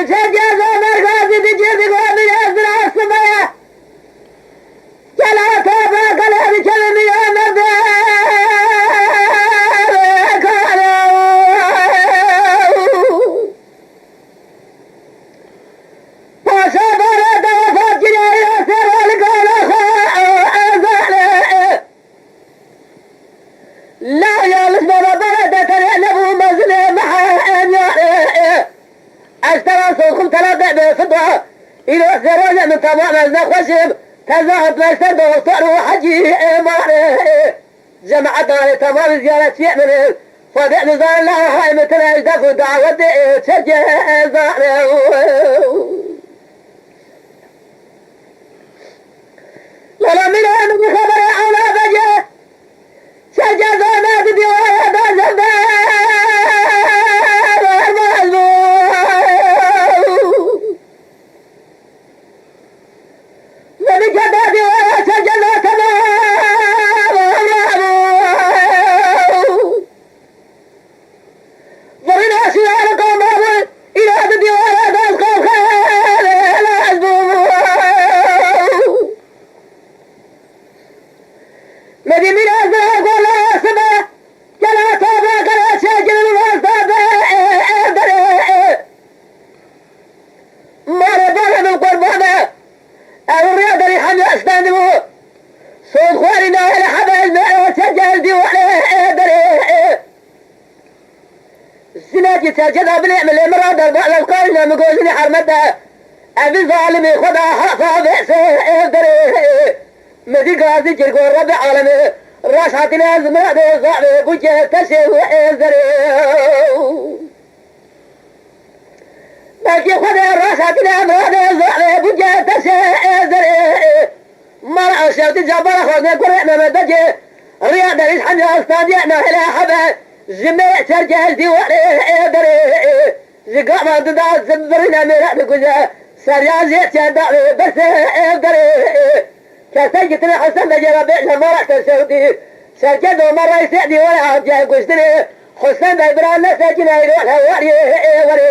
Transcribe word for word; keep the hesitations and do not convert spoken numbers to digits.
Çerkez Omer Gazî dikir digo min ez rastime. Gel ata be gel ez kevim ya merde. Paşa bare da wefat kiriye ya serali gala xwe ezale. La ya li baba bere de tenê nebû mezine mehe yare. Ez te ra soxim tela de be fida. Îro zerane min tamam ez nexweşim. Teza hep meşter doktor û hecî êmare. Cemaet dane tamam ziyaretçiye min. Xwedê nizane la hay min tine ejdef û dawetê çerkê zane. Lala mîra min xebere ana bege. Çerkez Omer di dîwara da zevde. Mevî keda dîwara Çerkez Omer. Zerrîna şîyara qama bû, îra di dîwara da ez qam xelaz bûm. Medî mîra ez dira gola sibe, gela taba gela çekil wasta be, e, e, dere, e. Mare bare min qurbane, ew rêya derî hemî estendibû. Sod xwarî nahêle hebe ez me, e, çekil dîware, e, dere, e. Jinekî serçe da binê min lê min ra derba lewqayî ne min gojinî hermet de. Evî zalimî xwe da hafa vêsê ev derê. Min dî gazî kir go Rebê alemê. Raş hatine ez miradê zavê bû ke teşê û ez derê. Belkî Xwedê raş hatine miradê zavê bû ke teşê ez derê. Mala şewtî cabara xwe ne kurê Mehmet Bekê. Riya derî hemya standiye nahêle hebe. Ji me çerkez dîwarê ê derê. Ji gava dida zim birîne mêre dikuje. Serya jê çenda wê berse ev derê. Kesek gitine Hesen Bekê ve bêje mala te şewtî. Çerkez o me reysê dîwarê hatiye kuştinê. Hesen Bey bira nesekine îro hewarê ê werê.